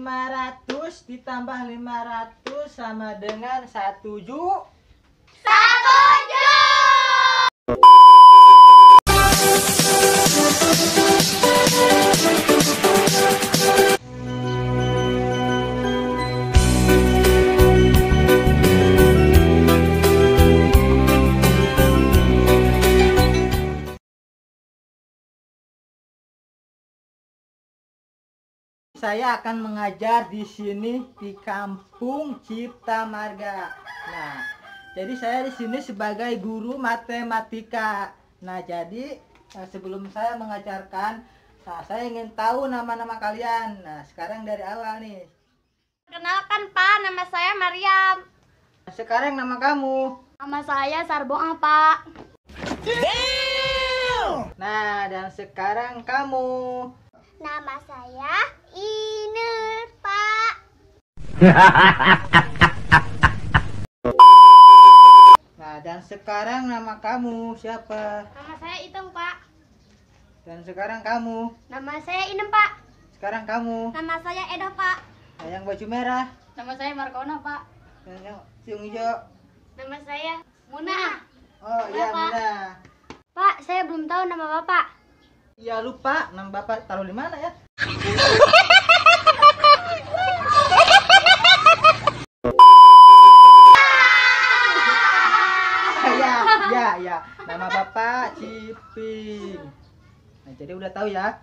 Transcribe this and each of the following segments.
500 ditambah 500 sama dengan 1 juta. 1 juta. Saya akan mengajar di sini di Kampung Cipta Marga. Nah, jadi saya di sini sebagai guru matematika. Nah, jadi sebelum saya mengajarkan, nah, saya ingin tahu nama-nama kalian. Nah, sekarang dari awal nih. Perkenalkan Pak, nama saya Mariam. Sekarang nama kamu? Nama saya Sarboah, Pak. Damn! Nah, dan sekarang kamu? Nama saya Ine, Pak. Nah, dan sekarang nama kamu siapa? Nama saya Iteng, Pak. Dan sekarang kamu? Nama saya Inem, Pak. Sekarang kamu? Nama saya Edo, Pak. Nah, yang baju merah? Nama saya Markona, Pak. Dan yang siung hijau? Nama saya Muna. Oh, iya, Muna. Pak, saya belum tahu nama Bapak. Ya lupa, nama Bapak taruh di mana ya? Ya, nama Bapak Ciping. Nah, jadi udah tahu ya.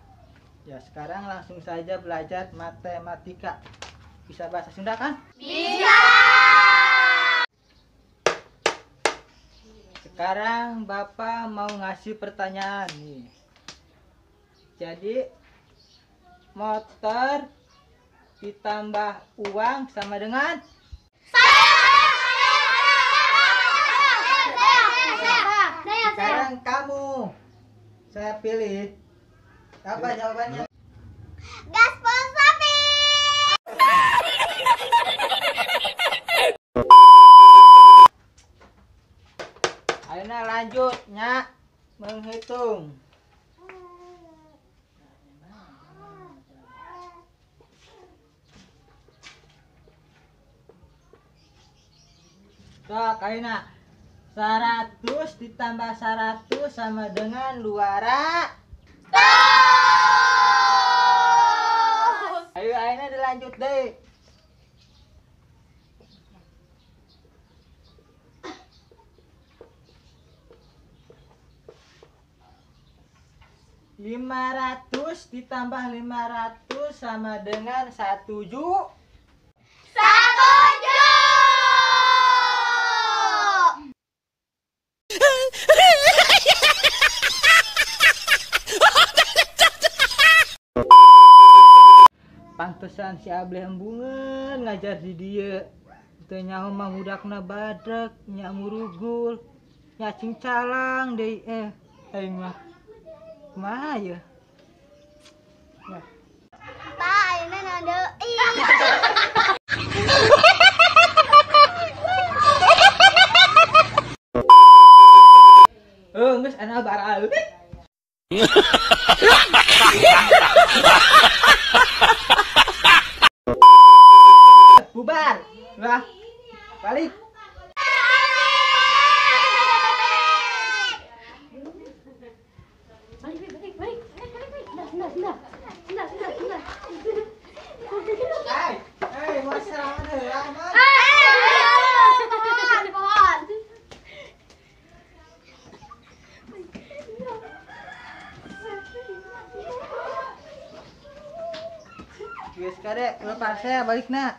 Ya, sekarang langsung saja belajar matematika. Bisa bahasa Sunda kan? Bisa. Sekarang Bapak mau ngasih pertanyaan nih. Jadi motor ditambah uang sama dengan saya. Sekarang kamu, saya pilih. Apa jawabannya? Gaspol sapi. Ayo nah lanjutnya menghitung. Sok, ayo nak. 100 ditambah 100 sama dengan 200. Ayo, ayo dilanjut deh. 500 ditambah 500 sama dengan 1 juta. 1 juta. Pantesan si Ableh embungan ngajar di dia. Teu nyaho mah budakna badrek, nya murugul, nya cingcalang deui aing mah. Kumaha ya? Ya. Pak, ayeuna naon deui? Geus ana baral. Bubar. Lah. Balik. Balik. Sebentar. Hei, mau serangan heula, man. Pohon. Geus kade, lepas saya balikna.